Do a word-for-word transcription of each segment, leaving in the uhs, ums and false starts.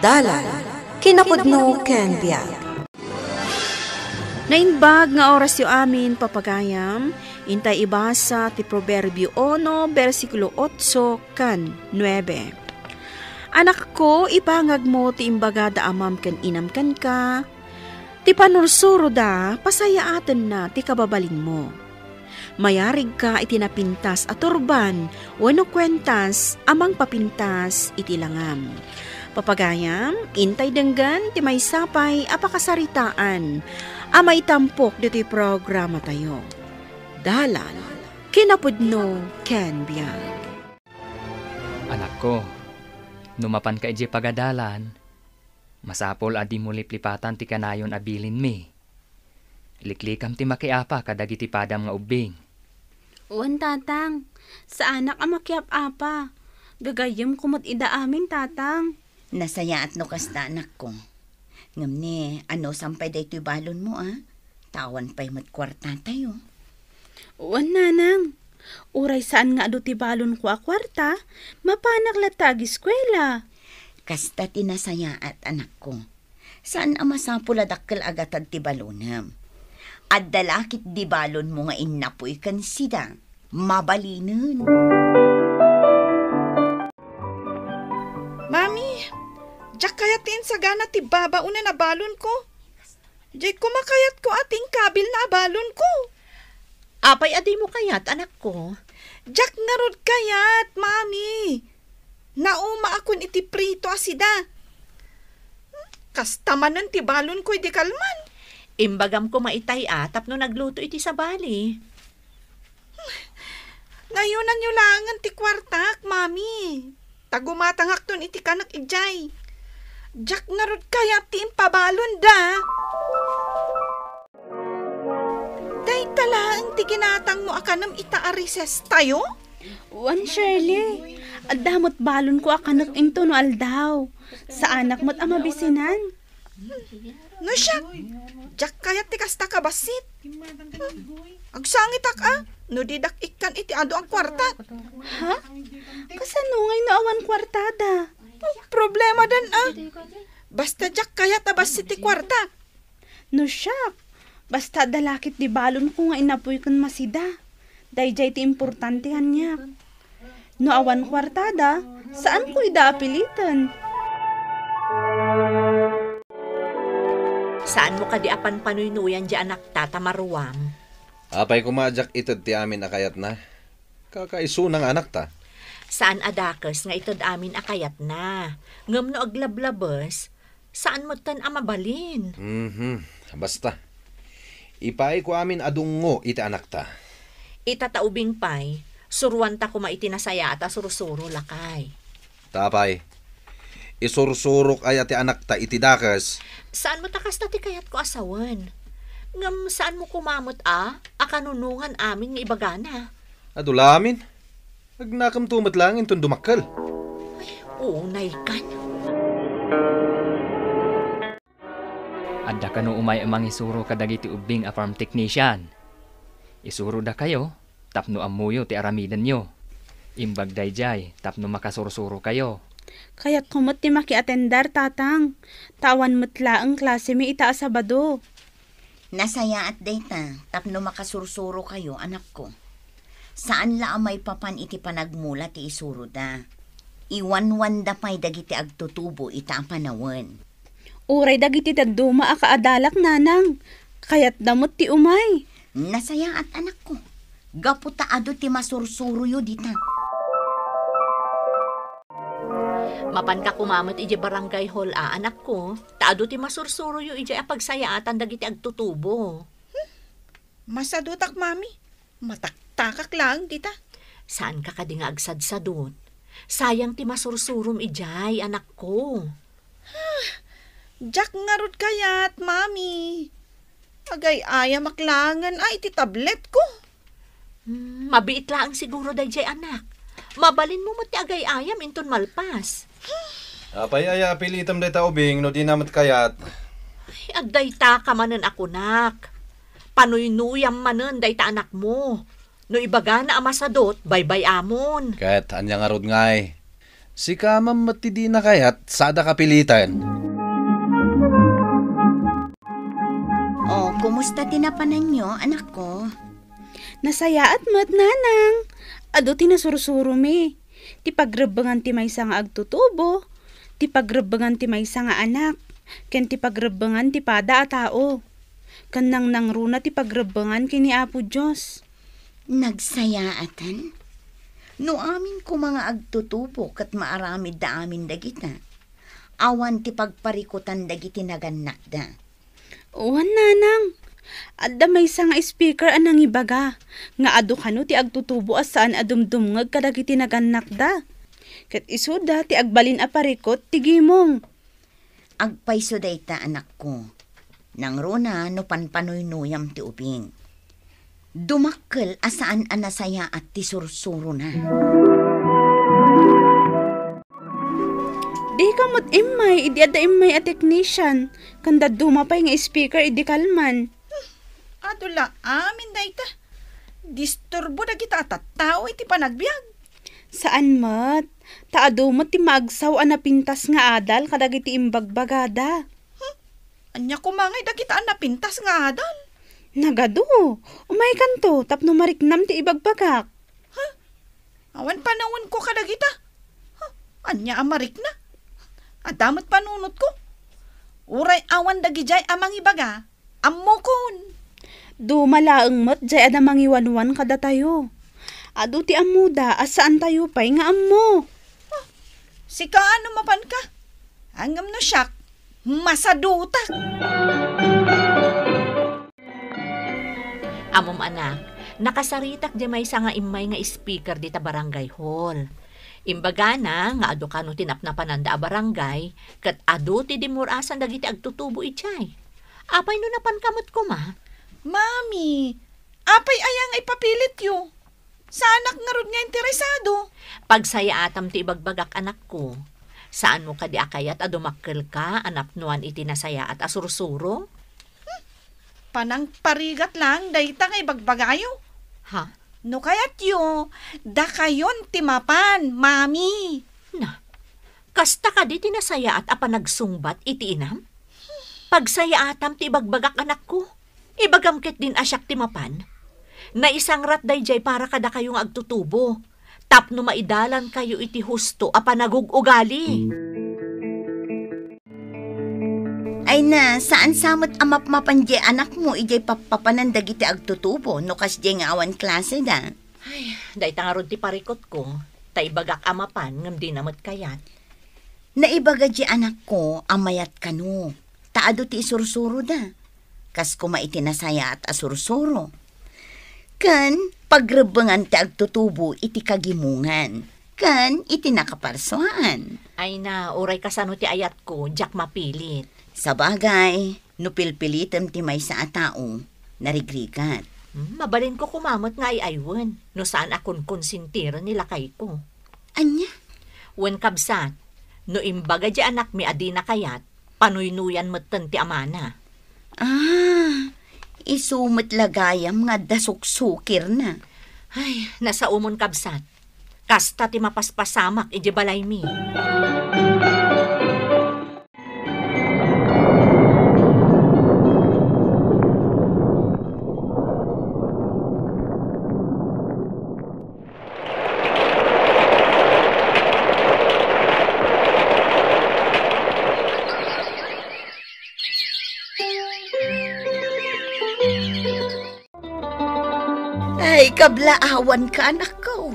Dalan, kinapudno ken biag. Naimbag nga orasyo amin, papagayam, intay ibasa ti Proverbio uno, bersikulo otso kan nuebe. Anakko, ipangagmo ti imbaga da amam ken inam kenka, ti panursuroda, pasayaatenna ti kababalinmo. Mayarigka iti napintas a turban wenno kuentas a mangpapintas iti langam. Papagayam, intay denggen ti maysa pay a pakasaritaan a maitampok ditoy programatayo. Dalan, kinapudno, ken biag. Anakko, no mapanka idiay pagadalan, masapul a dimo liplipatan ti kanayon a bilinmi. Liklikam ti makiapa kadagiti padam nga ubbing. Wen, Tatang. Saanak a makiap-apa. Gagayyemko met ida amin, Tatang. Nasayaat no kasta, anakko. Ngem ni, anusan pay daytoy balonmo, a? Ta awan pay met kuartatayo. Wen, Nanang. Uray saan nga adu ti balonko a kuarta, mapanak latta agiskuela. Kasta ti nasayaat, anakko. Saan a masapul a dakkel a gatad ti balonem. Adda la ketdi balonmo nga innapuy ken sida. Mabalinen. Mami, diak kayat ti insagana ti babaonen a balonko. Diay koma kayatko a ti inkabilna a balonko. Apay a dimo kayat, anakko? Diak ngarud kayat, Mami. Naumaakon iti prito a sida. Kasta manen ti balonko idi kalman. Imbagam koma itay a tapno nagluto iti sabali. Nayonanyo laengen ti kuartak, Mami. Ta gumatangakton iti kanek idiay. Diak ngarud kayat ti impabalonda. Dayta laeng ti ginatangmo a kanem ita a recess tayo? Wen, Shirley. Adda met balonko a kanek intono aldaw. Saanak met a mabisinan. No siak, diak kayat ti kasta ka bassit. Agsangitak a, no didak ikkan iti adu a kuartak. Ha? Kasano ngay no awan kuartada? Problema dan a. Basta diak kayat a bassit ti kuartak. No siak, basta adda la ketdi balonko nga innapuy ken masida. Daydiay ti importante kaniak. No awan kuartada, saanko ida a piliten. Saanmo kadi a panpanuynuyan diay anakta ta maruam? Apay koma a diak ited ti amin a kayatna? Kakaisuna nga anakta. Saan a dakes nga ited amin a kayatna. Ngem no aglablabes, saan metten a mabalin. Mhm. Basta. Ipaayko amin a dungngo iti anakta. Ita ta ubing pay, suruanta koma iti nasayaat a sursuro, lakay. Ta apay, isursurok aya ti anakta iti dakes? Saan met a kasta ti kayatko a sawen. Ngem saanmo koma met a, a kanunongan amin nga ibagana. Adu la amin. Agnakemto met laeng inton dumakkel. Ay, unay kan. Adda kano umay a mangisuro kadagiti ubbing a farm technician. Isurodakayo tapno ammoyo ti aramidenyo. Imbag daydiay tapno makasursurokayo. Kayatko met ti makiatendar, Tatang. Ta awan met laeng klasemi ita a Sabado. Nasayaat dayta tapno makasursurokayo, anakko. Saan la a maipapan iti panagmula ti isuroda. Iwanwanda pay dagiti agtutubo ita a panawen. Uray dagiti dadduma a kaadalak, Nanang. Kayatda met ti umay. Nasayaat, anakko. Gapu ta adu ti masursuroyo dita. Mapanka koma met idiay barangay hall a, anakko, ta adu ti masursuroyo idiay a pagsayaatan dagiti agtutubo. Hmm. Masadutak, Mami. Mataktakak laeng dita. Saanka kadi nga agsadsadut? Sayang ti masursurom idiay, anakko. Ah, diak ngarud kayat, Mami. Agay-ayamak laengen a iti tabletko. Hmm, mabiit laeng siguro daydiay, anak. Mabalinmo met ti agay-ayam inton malpas. Apay aya a pilitem dayta ubing no dina met kayat? Ay, addayta ka manen a kunak. Panuynuyam manen dayta anakmo. No ibagana a masadut, baybay-amon. Ket ania ngarud ngay? Sika man met ti dina kayat, sada kapilitan. O, kumusta ti napananyo, anakko? Nasayaat met, nanang. Adu ti nasursuromi. Ti pagrebbengan ti maysa nga agtutubo, ti pagrebbengan ti maysa nga anak, ken ti pagrebbengan ti pada a tao. Ken nangnangruna ti pagrebbengan ken ni Apo Dios. Nagsayaatan? No amin koma nga agtutubo ket maaramidda amin dagita, awan ti pagparikutan dagiti nagannakda. Wen, nanang. Adda maysa nga speaker a nangibaga nga adu kano ti agtutubo a saan a dumdumngeg kadagiti nagannakda. Ket isuda ti agbalin a parikut ti gimong. Agpayso dayta, anakko. Nangruna no panpanoynuyam ti ubing. Dumakkel a saan a nasayaat ti sursurona. Dika met immay idi adda immay a technician, ken dadduma pay nga speaker idi kalman. Adu la amin dayta. Disturbo dagita a tattao iti panagbiag. Saan met, ta adu met ti maagsaw a napintas nga adal kadagiti imbagbagada. Hmm? Ania koma ngay dagita a napintas nga adal? Nagadu, umaykanto tapno mariknam ti ibagbagak. Ha? Awan panawenko kadagita. Ha? Ania a marikna? Adda met panunotko. Uray awan dagidiay a mangibaga, ammokon. Duma laeng met diay a mangiwanwan kadatayo. Adu ti ammoda a saantayo pay nga ammo. Ah, sika no mapanka? Ngem no siak, masadutak. Ammom, anak, nakasaritak diay maysa nga immay nga speaker dita barangay hall. Imbagana nga adu kano ti napnapananda a barangay, ket adu ti dimmur-asan dagiti agtutubo idiay. Apay no napanka met koma? Mami, apay aya nga ipapilityo? Saanak ngarud nga interesado. Pagsayaatam ti ibagbagak, anakko. Saanmo kadi a kayat a dumakkelka a napnoan iti nasayaat a sursuro? Hmm, panangparigat laeng dayta nga ibagbagayo. Ha? No kayatyo, dakayon ti mapan, Mami. Na, kasta kadi ti nasayaat a panagsungbat iti inam? Pagsayaatam ti ibagbagak, anakko. Ibagam ketdin a siak ti mapan. Naisangrat daydiay para kadakayo nga agtutubo, tapno maidalankayo iti husto a panagug-ugali. Ay na, saan sa met a mapmapan diay anakmo idiay pappapanan dagiti agtutubo no kasdiay nga awan klaseda? Ay, dayta ngarud ti parikutko, ta ibagak a mapan ngem dina met kayat. Naibaga diay anakko a mayat kano, ta adu ti isursuroda. Kas koma iti nasayaat a sursuro. Ken pagrebbengan ti agtutubo iti kagimongan ken iti nakaparsuaan. Ay na, uray kasano ti ayatko, diak mapilit. Sabagay, no pilpilitem ti maysa a tao, narigrigat. Hmm, mabalinko koma met nga ay-aywen no saan a konkonsintiren ni lakayko. Ania? Wen, kabsat, no imbaga diay anakmi a dina kayat, panuynuyan metten ti amana. Ah, isu met la gayam nga adda suksukirna. Ay, nasaomon, kabsat. Kasta ti mapaspasamak idiay balaymi. Ay, kablaawanka, anakko.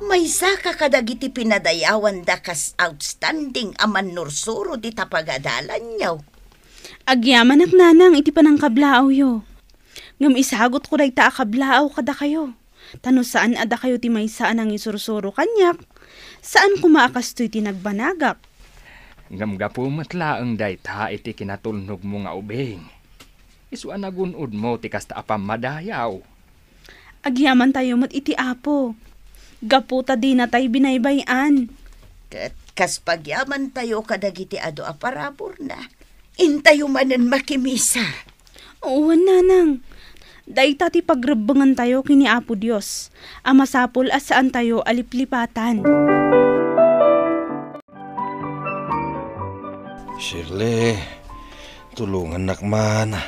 Maysaka kadagiti pinadayawanda kas outstanding a mannursuro dita pagadalanyo. Agyamanak, nanang, iti panangkablaawyo. Ngem isagutko dayta a kablaaw kadakayo. Ta no saan a dakayo ti maysa a nangisursuro kaniak, saan koma a kastoy ti nagbanagak. Ngem gapu met laeng dayta iti kinatulnogmo nga ubing, isu a nagun-odmo ti kasta a pammadayaw. Agyamantayo met iti Apo, gapu ta dinatay binaybay-an. Ket kas pagyamantayo kadagiti adu a paraburna, intayo manen makimisa. Wen, nanang. Dayta ti pagrebbengantayo ken ni Apo Dios a masapul a saantayo a liplipatan. Shirley, tulongannak man.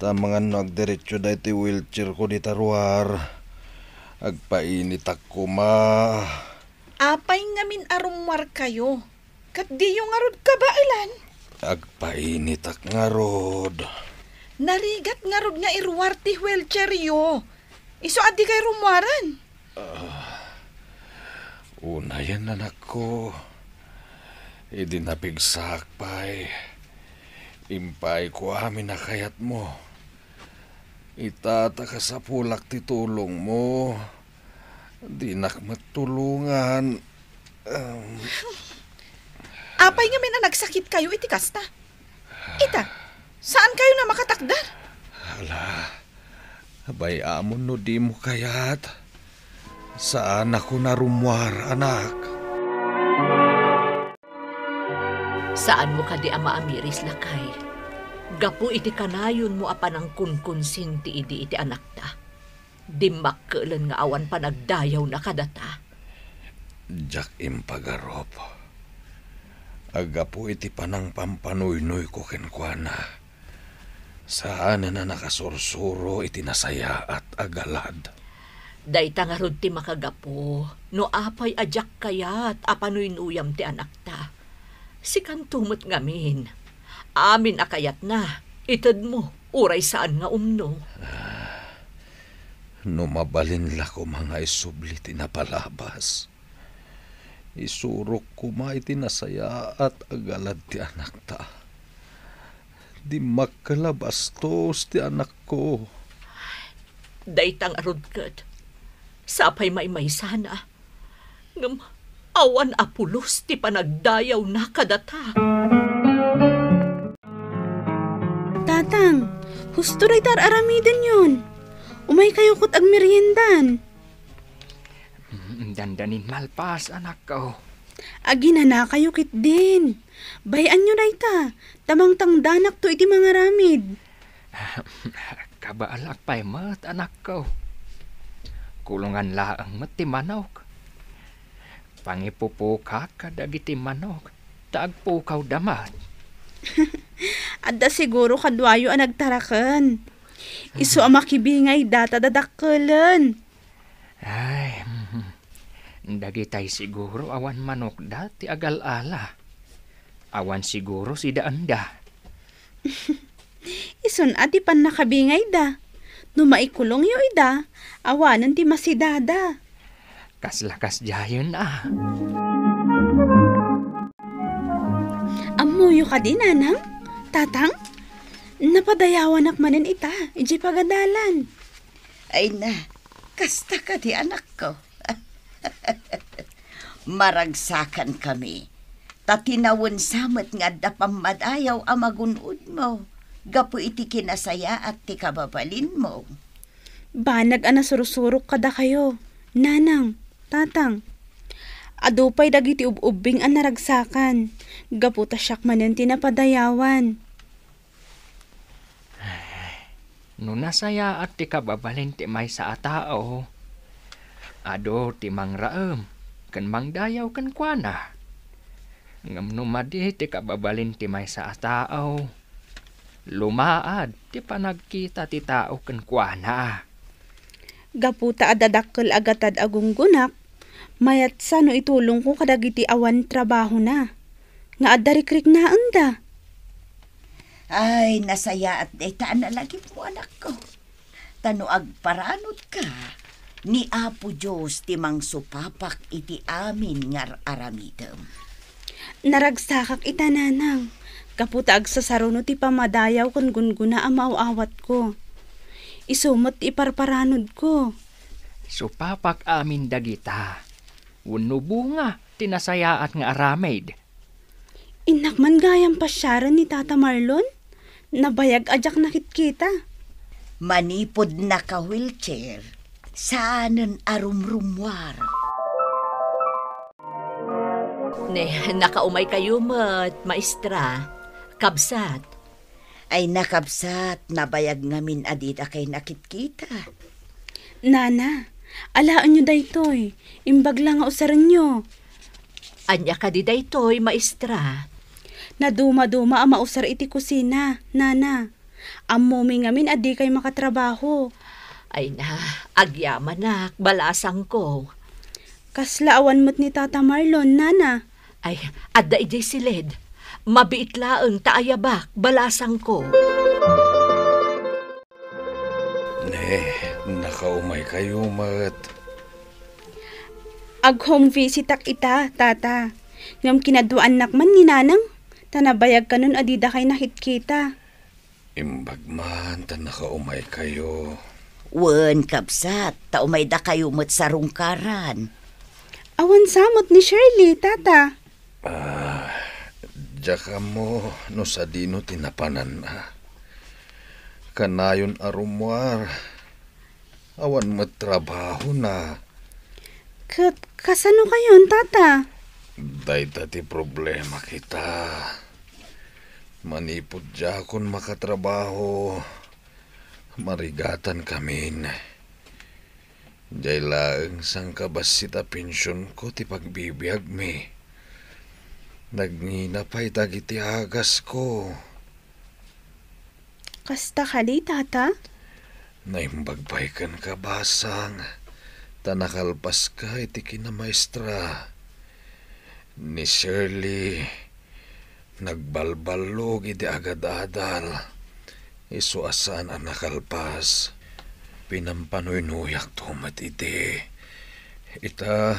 Ta amangan no agdiretso daytoy wheelchair ko dita ruar. Agpainitak koma. Apay ngamin a rummuarkayo? Ket diyo ngarud kabaelan? Agpainitak ngarud. Narigat ngarud nga iruar ti wheelchairyo. Isu a dikay rummuaran. Ah, unayen, anakko. Idi napigsaak pay, impaayko amin a kayatmo. Ita ta kasapulak ti tulongmo. Dinak met tulongan. Um. Apay ngamin a nagsakitkayo iti kasta? Ita, saankayon a makatakder? Hala, bay-amon no dimo kayat. Saanakon a rummuar, anak. Saanmo kadi a maamiris, lakay? Gapu iti kanayonmo a panangkunkonsinti idi iti anakta, dimmakkelen nga awan panagdayawna kadata. Diak impagarup. Aggapu iti panangpampanuynuyko kenkuana, saanen a nakasursuro iti nasayaat a galad. Dayta ngarud ti makagapu no apay a diak kayat a panuynuyam ti anakta. Sikanto met ngamin. Amin a kayatna, itedmo, uray saan nga umno. Ah, no mabalin la koma nga isubli ti napalabas, isurok koma iti nasayaat a galad ti anakta. Dimmakkel a bastos ti anakko. Dayta ngarud ket, sapay maymaysana, ngem awan a pulos ti panagdayawna kadata. Tatang, husto dayta ar-aramidenyon. Umaykayo ket agmeriendan. Mm, dandanin malpas, anakko. Aginanakayo ketdin. Bay-anyo dayta, ta mangtangdanakto iti mangaramid. Kabaelak pay met, anakko. Kulongan laeng met ti manok. Pangipupukak kadagiti manok, ta agpukawda met. Adda siguro kaduayo a nagtaraken. Isu a makibingayda ta dadakkelen. Ay, dagitay siguro awan manokda ti agal-ala. Awan siguro sidaanda. Isun a ti pannakabingayda. No maikulongyo ida, awanen ti masidada. Kasla kasdiayen a. Ammoyo kadi, nanang? Tatang? Napadayawanak manen ita, idiay pagadalan. Ay na, kasta kadi, anakko. Maragsakankami, ta tinawen sa met nga adda pammadayaw a magun-odmo gapu iti kinasayaat ti kababalinmo. Banag a nasursurok kadakayo, nanang, tatang. Adu pay dagiti ub-ubbing a naragsakan, gapu ta siak manen ti napadayawan. No nasayaat ti kababalin ti maysa a tao, adu ti mangraem ken mangdayaw kenkuana. Ngem no madi ti kababalin ti maysa a tao, lumaad ti panagkita ti tao kenkuana. Gapu ta adda dakkel a gatad a gunggonak, mayatsa no itulongko kadagiti awan trabahona, nga adda rikriknaenda. Ay, nasayaat dayta a nalagipmo, anakko. Ta no agparanudka, ni Apo Dios ti mangsupapak iti amin nga ar-aramidem. Naragsakak ita, nanang, gapu ta agsasaruno ti pammadayaw ken gunggona a maaw-awatko. Isu met ti iparparanudko. Supapak amin dagita wenno bunga ti nasayaat nga aramid. Innak man gayam pasiaren ni Tata Marlon? Nabayag a diak nakitkita. Manipud naka-wheelchair, saanen a rumrummuar. Ne, nakaumay kayo met, maestra. Kabsat. Ay, nakabsat, nabayag ngamin a didakay nakitkita. Nana, alaenyo daytoy. Imbag la nga usarenyo. Ania kadi daytoy, maestra? Nadumaduma a mausar iti kusina, nana. Ammomi ngamin a dikay makatrabaho. Ay na, agyamanak, balasangko. Kasla awan met ni Tata Marlon, nana. Ay, adda idiay siled. Mabiit laeng ta ayabak, balasangko. Ne, nakaumaykayo met. Ag-home visitak ita, Tata. Ngem kinaduaannak man ni Nanang, ta nabayag kanon a didakay nakitkita. Imbag man ta nakaumaykayo. Wen, kabsat, ta umaydakayo met sarungkaran. Awan sa met ni Shirley, Tata. Ah, diak ammo no sadino ti napananna. Kanayon a rummuar. Awan met trabahona. Ket kasano kayon, Tata? Dayta ti problema kita. Manipud diakon makatrabaho, marigatan kamin. Diay laeng sangkabassit a pensionko ti pagbibiagmi. Nagngina pay dagiti agasko. Kasta kadi, Tata? Naimbag pay kenka, basang, ta nakalpaska iti kinamaestra. Ni Shirley, nagbalballog idi agadadal. Isu a saan a nakalpas. Pinampanuynuyakto met idi. Ita,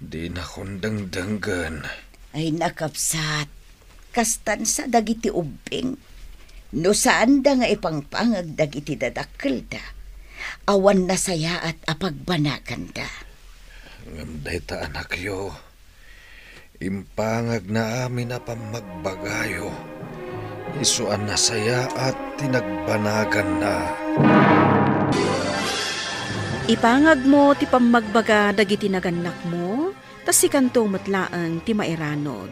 dinakon dengdenggen. Ay, nakabsat. Kastan sa dagiti ubbing. No saanda nga ipangpangag dagiti dadakkelda, awan nasayaat a pagbanaganda. Ngem dayta, anakyo, impangagna amin a pammagbagayo, isu a nasayaat ti nagbanaganna. Ipangagmo ti pammagbaga dagiti nagannakmo, ta sikanto met laeng ti mairanud.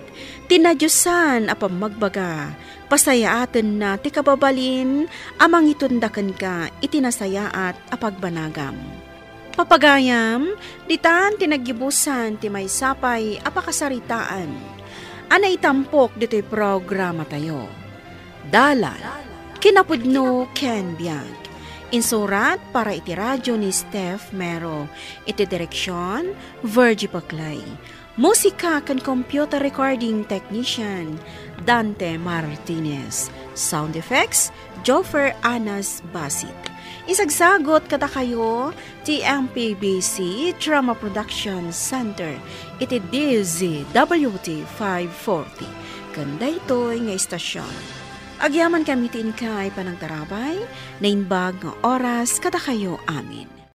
Ti nadiosan a pammagbaga, pasayaatenna ti kababalin a mangitunda kenka iti nasayaat a pagbanagam. Papagayam, ditan ti naggibusan ti maysa pay a pakasaritaan a naitampok ditoy programatayo. Dalan, kinapudno ken biag. Insurat para iti radio ni Steph Mero. Iti direksion, Virgie Paclay. Musika ken computer recording technician, Dante Martinez. Sound effects, Joffer Anas Basit. Isagsagot kadakayo ti M P B C Drama Production Center iti D Z W T five forty. Ken daytoy nga istasyon. Agyaman kami ti inkay panagtarabay, naimbag nga oras kadakayo amin.